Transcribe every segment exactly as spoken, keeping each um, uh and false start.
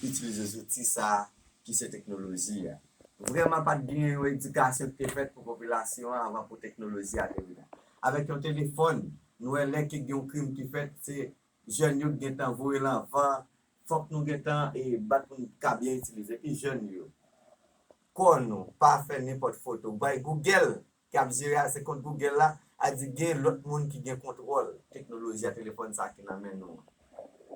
itilize zouti sa a ki se teknoloji a. Vrèman, pa t gen yon edikasyon ki te fèt pou popilasyon an avan pou teknoloji a te vin la. Avèk yon telefòn, nou wè lè ke gen yon krim ki fèt, se jèn yo ki gentan voye l anvan, fòk nou gentan e, bat pou n ka byen itilize. Epi jèn yo, kò nou, pa fè nenpòt foto. Bay Google ki ap jere a, se kont Google la, a di gen lòt moun ki gen kontwòl teknoloji a, telefòn sa ki nan men nou an.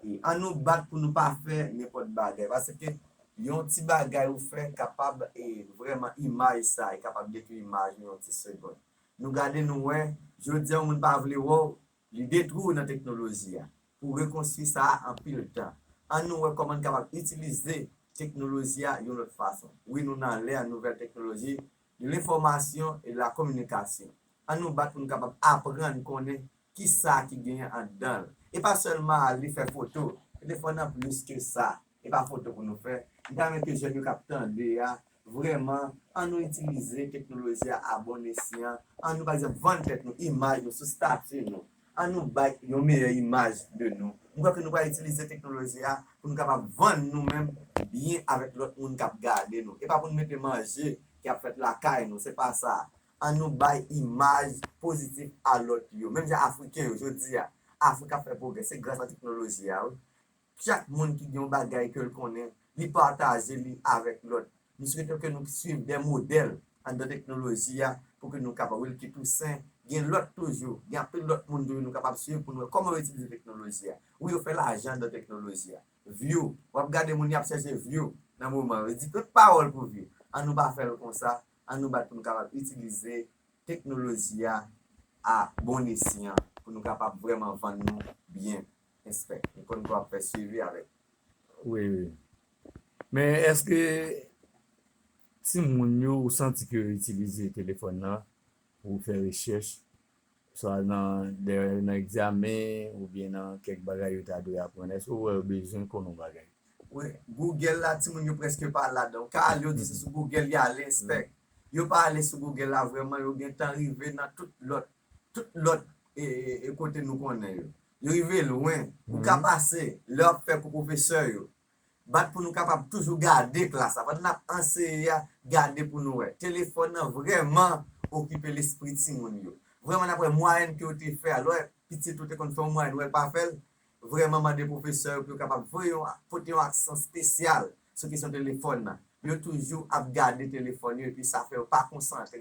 E an nou bat pou nou pa fè nenpòt bagay, paske yon ti bagay ou fè kapab e vrèman imaj sa, e kapab detwi imaj ou yon ti segonn. Nou gade nou wè, jodi a yon moun pa vle wè w, li detwi w nan teknoloji a. Pou rekonstwi sa a anpil tan. An nou wè kòman n kapab itilize teknoloji a yon lòt fason. Wi, nou nan lè a nouvèl teknoloji de lenfòmasyon e de la kominikasyon. An nou bat pou nou kapab aprann konnen ki sa ki genyen anndan l. E pa sèlman ale fè foto. Telefòn nan plis ke sa. E pa foto pou nou fè. M ta renmen ke jèn yo k ap tande a, vrèman, an nou itilize teknoloji a a bon esyan. An nou, pa egzanp, vann tèt nou, imaj nou, sou stati nou. An nou bay yon meyè imaj de nou. M kwè ke nou pral itilize teknoloji a pou nou kapab vann nou menm byen avèk lòt moun k ap gade nou. E pa pou nou mete manje ki ap fèt lakay nou, se pa sa. An nou bay imaj pozitif a lòt yo. Menm jan Afriken yo, jodi a, Afrik ap fè pwogrè, se gras a teknoloji a, wi. Chak moun ki gen yon bagay ke l konnen, li pataje li avèk lòt. M swete ke nou swiv de modèl anndan teknoloji a pou ke nou kapab, Wilky Toussaint, gen lòt toujou, gen anpil lòt moun toujou nou kapab swiv pou nou wè kòman yo itilize teknoloji a. Wi, yo fè lajan anndan teknoloji a. View, w ap gade moun y ap chèche view nan moman yo. Yo di tout pawòl pou view. An nou pa fè l konsa, an nou bat pou nou kapab itilize teknoloji a a bon esyan pou nou kapab vrèman vann nou byen. Enspèk. M konn ke w ap fè swivi avèk. Wi, wi. Men èske timoun yo, ou santi ke yo itilize telefòn nan pou fè rechèch, swa nan, nan egzamen oubyen nan kèk bagay yo ta dwe aprann? Èske ou wè yo bezwen konnen yon bagay? Wi, Google la, timoun yo prèske pa ladan. Ou ka ale, yo di se sou Google y ale, enspèk. Yo pa ale sou Google la vrèman, yo gentan rive nan tout lòt, tout lòt e, e, e kote nou konnen yo. Yo rive lwen. Ou ka pase, lè w ap fè kou pwofesè yo. Bat pou nou kapab toujou gade klas la. Pandan n ap anseye a, gade pou nou wè. Telefòn nan vrèman okipe lespri timoun yo. Vrèman, n ap wè mwayèn ke yo te fè a. Lè w wè pitit ou te konn fè yon mwayèn, ou wè l pa fè l, vrèman mande pwofesè yo pou yo kapab voye yon, pote yon aksan espesyal sou kesyon telefòn nan. Yo toujou ap gade telefòn yo, epi sa fè yo pa konsantre